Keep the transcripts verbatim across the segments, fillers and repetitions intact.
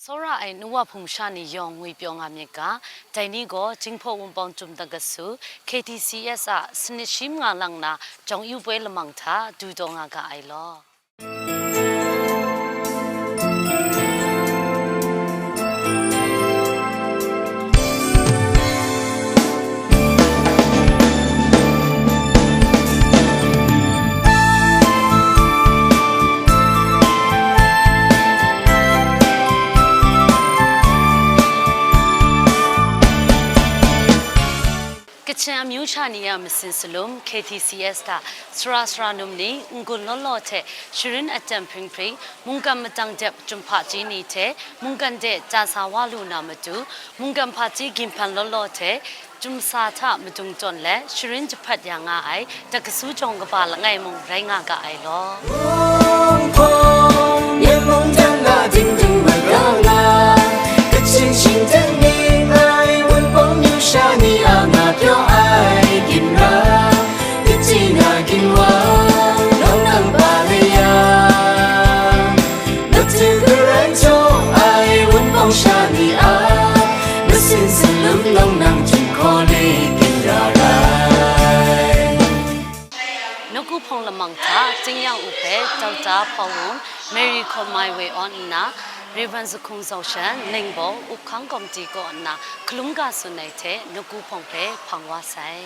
Tsawra ai nu wa hpung sha ni yawng ngwipyaw nga myit ga, dai ni gaw Jinghpaw Wunpawng Chyum Dakasu, K T C S a sanit shi manga lang na jawng yu poi lamang hta du taw nga ga ai law. Kachin amyu sha ni a masin salum K T C S hta sara sara num ni n-gun law law hte sharin aten hpring hpring, mungkan matang dep chyum hpaji ni hte mungkan de ja sa wa lu na matu, mungkan hpaji ginhpan law law hte Chyum sa hta madung tawn let sharin jahpat ya nga ai Dakasu jawng kaba langai mung rai nga ga ai law. Hpung hpung, yen mung jan na dingding mat ra nga, Kachin shingten ning ai Wunpawng myu sha ni a nga pyaw ai ginra, Kaji na ginwang, long nang ba le ya. Matu garai jaw ai Wunpawng sha ni a, masin salum long nang Jinghpaw le ginra rai. Nawku hpawng lamang hta Tingya U hpe Doctor Hpawng Wun, Mary Hkawt Mai Woi Awn nna, Rev. Zahkung Zaw Shan, Ningbaw, Up Hkang Komiti kaw nna hkalum ga tsun ai hte nawku hpawng hpe hpang wa sai.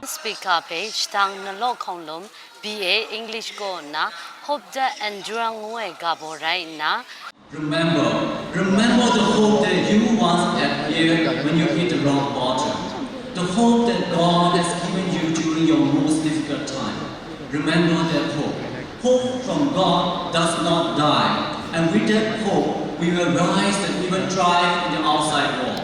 Speaker hpe shadang nalaw hkawng lum B A English kaw nna, Hope That Endure ngu ai ga baw rai nna, Remember, remember the hope that you once had here when you hit the rock bottom. The hope that God has given you during your most difficult time. Remember that hope. Hope from God does not die. And with that hope, we will rise and even thrive in the outside world.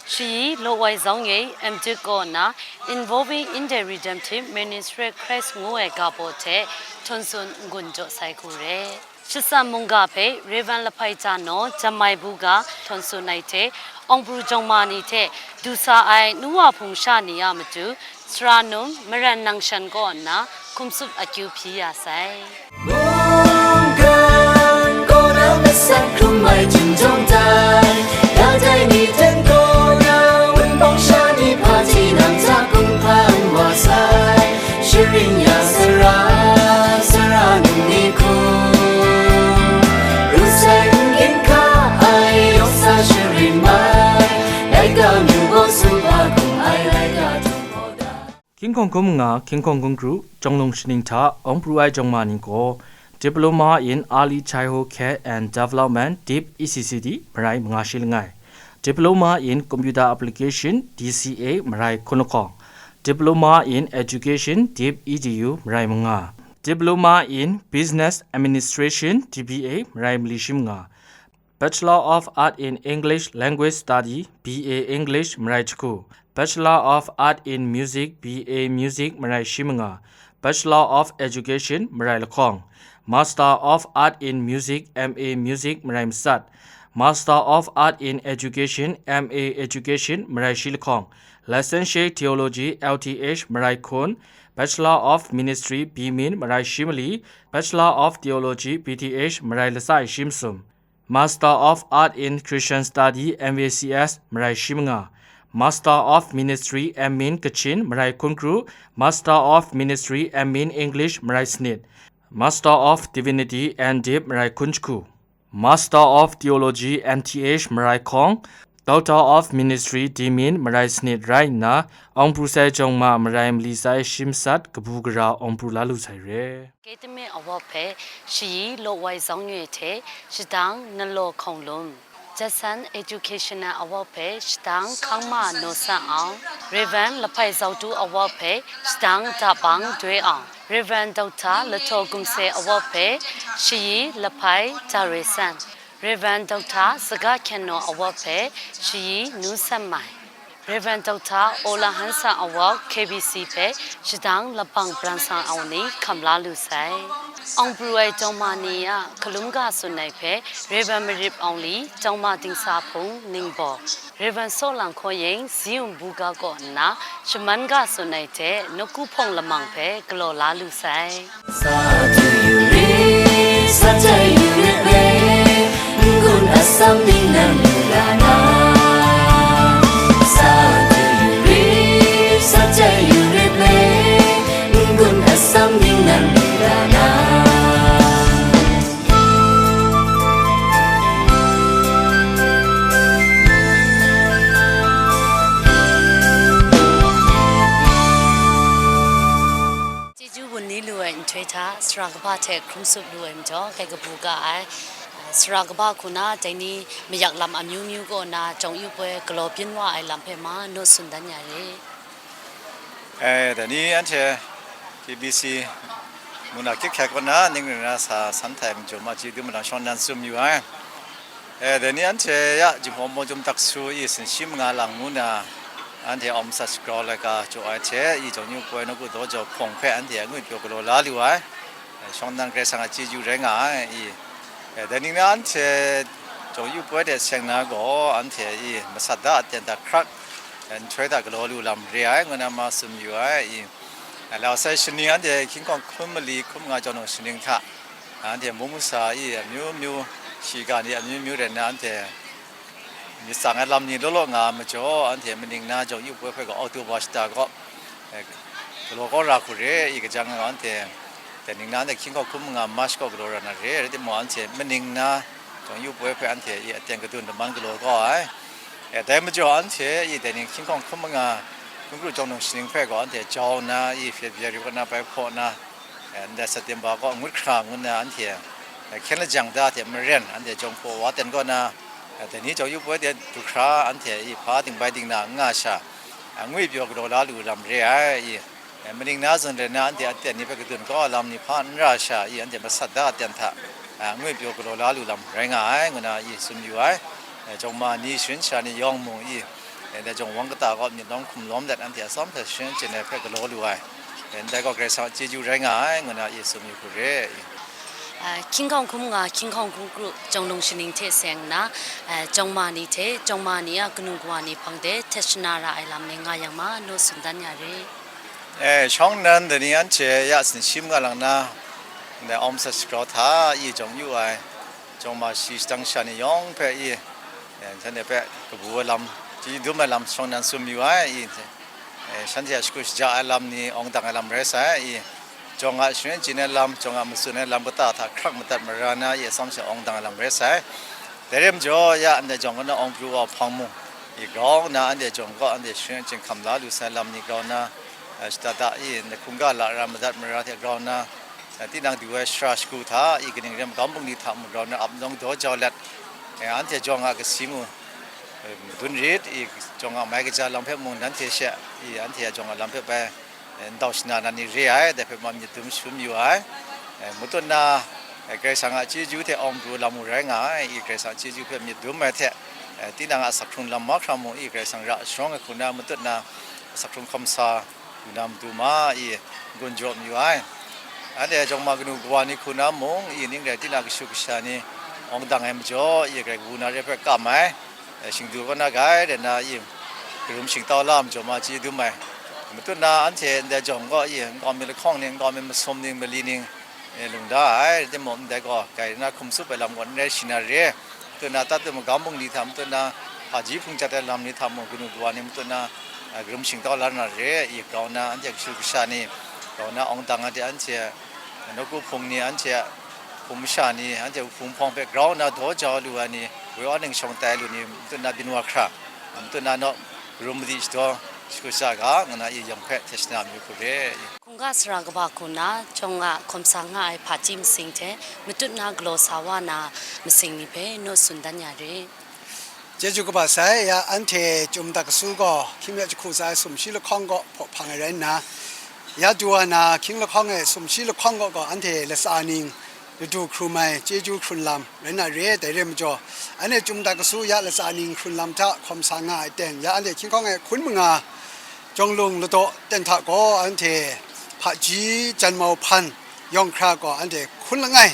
Shayi Lawai Zawngyei M.Div kaw nna Involving in the Redemptive Ministry of Christ ngu ai ga baw hte htawn tsun n-gun jaw sai hku re. Shatsam mungga hpe Rev. Lahpai Janaw, Jamai buga htawn tsun ai hte, Awng Pru jawng ma ni hte du sa ai nu wa hpung sha ni a matu, Sara num, Maran Nangshan kaw nna hkum tsup akyu hpyi ya sai. Mungkan kaw na masan hkrum ai Jingjawng tai, ya dai ni ten kaw na Wunpawng sha ni hpaji nang hta kumhpa n wa sai. Sharin ya sara, sara num ni hku, ru sai n ginhka ai, yawng sa sharin mai, laika myu gaw sumhpa hkum ai laika htung gaw da. Hkying hkawng hkun manga, hkying hkawng hkun kru, Chyawnglung shaning hta awng pru ai jawng ma ni gaw, Diploma in Early Childhood Care and Development, dip E C C D, marai manga shi langai, Diploma in Computer Application, D C A, marai hkun lahkawng, Diploma in Education, dip E D U, marai manga, Diploma in Business Administration, D B A, marai mali shi manga, Bachelor of Art in English Language Study, B A English, marai jahku, Bachelor of Art in Music, B A Music, marai shi manga, Bachelor of Education, marai lahkawng, Master of Art in Music, M A Music, marai matsat, Master of Art in Education, M A Education, marai shi lahkawng, Licentiate Theology, L T H, marai hkun, Bachelor of Ministry, B Min, marai shi mali, Bachelor of Theology, B T H, marai latsai shi masum, Master of Art in Christian Study, M A C S, marai shi manga, Master of Ministry, M Min, Kachin, marai hkun kru, Master of Ministry, M Min, English, marai sanit, Master of Divinity, M Div, marai hkun jahku, Master of Theology, M T H, marai hkawng, Doctor of Ministry, D Min, marai sanit rai nna, awng pru sai jawng ma marai mali sai shi matsat kabu gara awng pru la lu sai re. Academic Award hpe Shayi Lawai Zawngyoi hte shadang Nalaw Hkawng Lum, Judson Educational Award hpe shadang Hkangma Naw San Aung, Rev. Lahpai Zautu Award hpe shadang Dabang Doi Aung, Rev. Doctor Lahtaw Gumse Award hpe Shayi Lahpai Jare San, Rev. Doctor Saga Hkyen Naw Award hpe Shayi Nu San Mai, Rev. Doctor Aw La Han San Award K B C hpe shadang Labang Bran San Aung ni hkam la lu sai. Awng pru ai Jawng ma ni a hkalum ga tsun ai hpe, Rev. Marip Awng Li, Jawng ma Dingsa Hpung, Ningbaw, Rev. Saw Lang Hkaw Yeng, Zi Wun Bu ga kaw nna, shaman ga tsun ai hte, nawku hpawng lamang hpe galaw la lu sai. Sa du yu rit, sa jai yu rit re, n-gun atsam ning nan lu la na. Sa du yu rit, sa jai yu rit re, n-gun atsam ning nan lu la na. Chyeju wun ni lu ai nhtoi hta, sara kaba hte hkrum tsup lu ai majaw, kai kabu ga ai. Sara kaba hku na, dai ni mayak lam amyu myu kaw na, jawng yu poi galaw byin wa ai lam hpe ma, naw tsun dan ya re. Eh, dai ni anhte T B C mung na kyit hkrai kaw na, ning rai na sa san htai majaw ma chyeju malang shawng nnan tsun yu ai. Eh, dai ni anhte ya Jinghpaw Mawjum Taksu i sinshi manga lang ngu na, anhte awng masat shagrau laika jaw ai hte, i jawng yu poi nawku daw jau hpawng hpe anhte angwi pyaw galaw la lu ai. Eh, shawng nnan Karai Kasang a chyeju rai nga ai, i. Eh, dai ning na anhte jawng yu poi de seng na gaw, anhte i masat da aten hta hkrak, eh, nhtoi hta galaw lu lam re ai, ngu na ma tsun yu ai, i. Eh, lau sai shaning anhte hkying hkawng hkun mali hkun manga jawng nung shaning hta, anhte mung masa i amyu myu, shiga ni amyu myu rai nna anhte myit tsang ai lam ni law law nga ai majaw, anhte maning na jawng yu poi hpe gaw October shata gaw, eh, galaw kau ra hku re, i kajang gaw anhte, dai ning na anhte hkying hkawng hkun manga March gaw galaw ra na re, rai timung, anhte maning na jawng yu poi hpe anhte i aten kadun daman galaw kau ai. Eh, dai majaw anhte i dai ning hkying hkawng hkun manga hkun kru jawng nung shaning hpe gaw anhte jau nna, i February kaw na bai hpaw na, eh, ndai September gaw ngut hkra ngu nna anhte, eh, hkyen lajang da hte maren anhte jawng hpaw wa ten kaw na, eh, dai ni jawng yu poi de du hkra anhte i hpa dingbai dingna n nga sha, eh, ngwi pyaw galaw la lu lam re ai, i, eh, maning na zawn rai nna anhte aten ni hpe kadun kau ai lam ni hpa n ra sha, i, anhte masat da aten hta, eh, ngwi pyaw galaw la lu lam rai nga ai, ngu na i tsun yu ai. Eh, jawng ma ni, sharin sha ni yawng mung i, eh, ndai jawng wang kata kaw myit lawm hkum lawm let anhte atsawm hte sharin chyen ai hpe galaw lu ai. Eh, ndai gaw Karai Kasang a chyeju rai nga ai, ngu na i tsun yu hku re. Ah, hkying hkawng hkun manga, hkying hkawng hkun kru, jawng nung shaning hte seng nna, ah, jawng ma ni hte, jawng ma ni a kanu kawa ni hpang de htet shana ra ai lam ni nga yang ma, naw tsun dan ya re. Eh, shawng nnan dai ni anhte ya sinshi manga lang na, ndai awng masat shagrau hta i jawng yu ai, jawng ma shi shadang sha ni yawng hpe i, eh, shanhte hpe kabu ai lam, chyeju dum ai lam shawng nnan tsun yu ai, i, eh, shanhte a shakut shaja ai lam ni awng dang ai lam rai sai, i, jawng a sharin chyen ai lam, jawng a matsun ai lam kata hta hkrak madat mara na, i, atsawm sha awng dang ai lam rai sai. Dai rai majaw, ya, anhte jawng kaw na awng pru wa hpang mung, i, grau nna anhte jawng kaw anhte sharin chyen hkam la lu sai lam ni grau nna, eh, shada da, i, ndai hkungga lara madat mara hte grau nna, eh, tinang du ai sara shagu hta, i, kaning rai magam bungli hta mung grau nna ap nawng daw jau let, eh, anhte jawng a kasi mu, eh, madun rit, i, jawng a mai kaja lam hpe mung nanhte she, i, anhte a jawng a lam hpe bai, eh, ndau shana na ni re ai, dai hpe ma myit dum shum yu ai. Eh, matut na, eh, Karai Kasang a chyeju hte awng pru lam u rai nga ai, i, Karai Kasang a chyeju hpe myit dum ai hte, eh, tinang a asak hkrung lam mahkra mung, i, Karai Kasang ra sharawng ai hku na matut na, asak hkrung hkawm sa, lu na matu ma, i, n-gun jaw mayu ai. Anhte jawng ma kanu kawa ni hku na mung, i, ning rai tinang kashu kasha ni awng dang ai majaw, i, grai kabu na re hpe kam ai, eh, shingdu kaw na grai rai nna, i, karum shingtau la majaw ma chyeju dum ai. Matut na anhte ndai jawng kaw, i, nkau mi lahkawng ning, nkau mi masum ning, mali ning, eh, lung da ai, rai timung, ndai gaw, grai na hkum tsup ai lam gaw n rai shi na re, matut na tat tu magam bungli hta, matut na hpaji hpung jat ai lam ni hta mung, kanu kawa ni matut na, eh, karum shingtau la na re, i grau nna anhte kashu kasha ni, grau nna awng dang ai hte anhte, nawku hpung ni, anhte hpung masha ni, anhte hpung hpawng hpe grau nna daw jau lu ai ni, woi wa ning shawng tai lu ni, matut na byin wa hkra, matut na naw karum madi shadaw, shagu sha ga, ngu na i yawng hpe htet shana mayu hku re. Hkungga sara kaba hku na, jawng a hkawm sa nga ai hpaji masing hte, matut na galaw sa wa na masing ni hpe naw tsun dan ya re. Chyeju kaba sai, ya anhte Chyum Dakasu gaw hkying mi jahku tsa ai sumshi lahkawng kaw hpaw hpang ai rai nna, ya du wa na hkying lahkawng e sumshi lahkawng kaw gaw anhte latsa ning ladu hkrum ai chyeju hkrun lam rai na re, dai re majaw, anhte Chyum Dakasu ya latsa ning hkrun lam hta hkawm sa nga ai teng, ya anhte hkying hkawng e hkun manga, Jawng lung ladaw ten hta gaw anhte hpaji janmau hpan yawng hkra gaw anhte hkun langai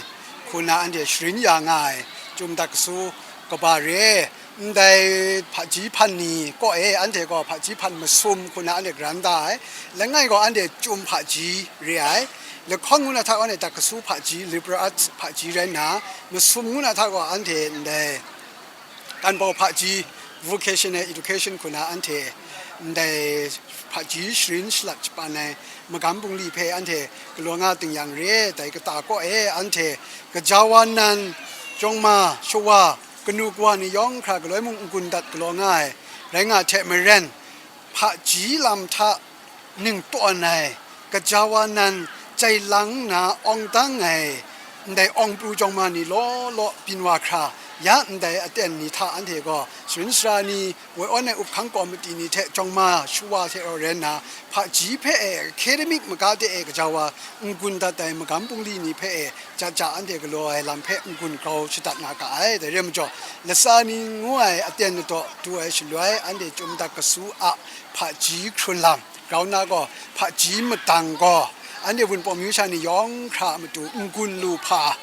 hku na anhte sharin ya nga ai, Chyum dat kasu kaba re. Ndai hpaji hpan ni kaw e, anhte gaw hpaji hpan masum hku na anhte karan da ai. Langai gaw anhte chyum hpaji re ai. Lahkawng ngu na hta gaw anhte dat kasu hpaji, liberal arts hpaji rai nna, masum ngu na hta gaw anhte ndai kanbau hpaji, vocational education hku na anhte ndai hpaji sharin shalat shapan ai magam bungli hpe anhte galaw nga ting yang re, dai kata kaw e anhte gaja wa nan, jawng ma, shawa, kanu kawa ni yawng hkra galoi mung n-gun dat galaw nga ai, rai nga hte maren, hpaji lam hta ning tawn ai, gaja wa nan, jai lang nna awng dang ai, ndai awng pru jawng ma ni law law byin wa hkra, ya ndai aten ni hta anhte gaw sharin sara ni, woi awn ai up hkang kawmiti ni hte jawng ma shawa hte rau rai nna, hpaji hpe e academic maga de e gaja wa n-gun dat ai magam bungli ni hpe e ja ja anhte galaw ai lam hpe n-gun grau shadat nga ga ai. Dai re ai majaw, latsa ni ngu ai aten ladaw du ai shaloi, anhte Chyum dat kasu a hpaji hkrun lam, grau nna gaw hpaji madang gaw, anhte Wunpawng myu sha ni yawng hkra a matu n-gun lu hpa,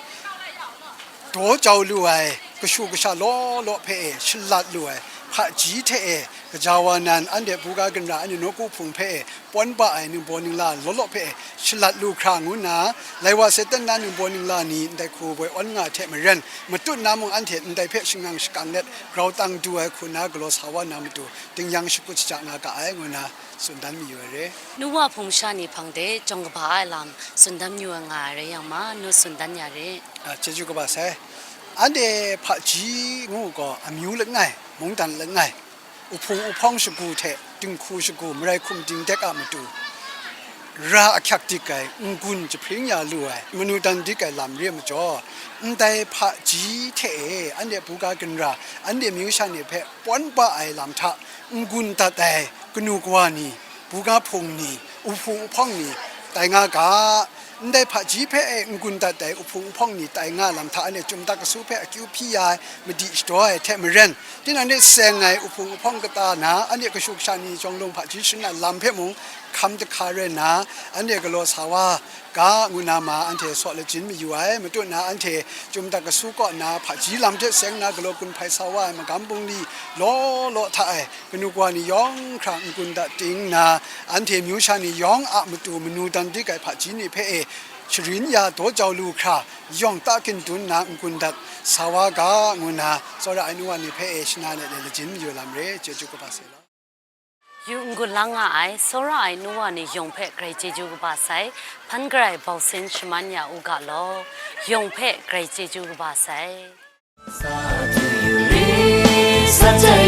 daw jau lu ai, kashu kasha law law hpe e shalat lu ai, hpaji hte e gaja wa nan, anhte buga ginra, anhte nawku hpung hpe e pawn ba ai ningbaw ningla law law hpe e shalat lu hkra ngu nna, lai wa sai ten na ningbaw ningla ni ndai hku woi awn nga hte maren, matut na mung anhte ndai hpe shangang shakang let grau tang du ai hku na galaw sa wa na matu, ting yang shakut shaja nga ga ai ngu nna tsun dan mayu ai re. Nu wa hpung sha ni hpang de jawng kaba ai lam tsun dan mayu ai nga ai rai yang ma, nu tsun dan ya re. A, chyeju kaba sai. Anhte hpaji ngu gaw amyu langai, mungdan langai, uhpung uhpawng shagu hte dinghku shagu marai hkum dingdek a matu, ra ahkyak dik ai, n-gun jahpring ya lu ai, manu dan dik ai lam re ai majaw, ndai hpaji hte e anhte buga ginra, anhte myu sha ni hpe pawn ba ai lam hta n-gun dat ai kanu kawa ni, buga hpung ni, uhpung uhpawng ni tai nga ga. Ndai hpaji hpe e n-gun dat ai uhpung uhpawng ni tai nga lam hta anhte Chyum dat kasu hpe akyu hpyi ya ai, madi shadaw ai hte maren, tinang hte seng ai uhpung uhpawng kata na, anhte kashu kasha ni jawng lung hpaji sharin ai lam hpe mung hkam dahka rai nna, anhte galaw sa wa ga ngu na ma anhte saw lajin mayu ai. Matut na anhte Chyum dat kasu kaw na hpaji lam hte seng na galaw gun hpai sa wa ai magam bungli law law hta e kanu kawa ni yawng hkra n-gun dat ting nna, anhte myu sha ni yawng a matu manu dan dik ai hpaji ni hpe e sharin ya daw jau lu hkra, yawng ta kin dun nna n-gun dat sa wa ga ngu nna, tsawra ai nu wa ni hpe e shana let ai lajin mayu lam re, chyeju kaba sai law. Yu n-gun lang nga ai, tsawra ai nu wa ni yawng hpe grai chyeju kaba sai, hpan garai bausen shaman ya u ga law, yawng hpe grai chyeju kaba sai. Sa tu yu ri, sa jai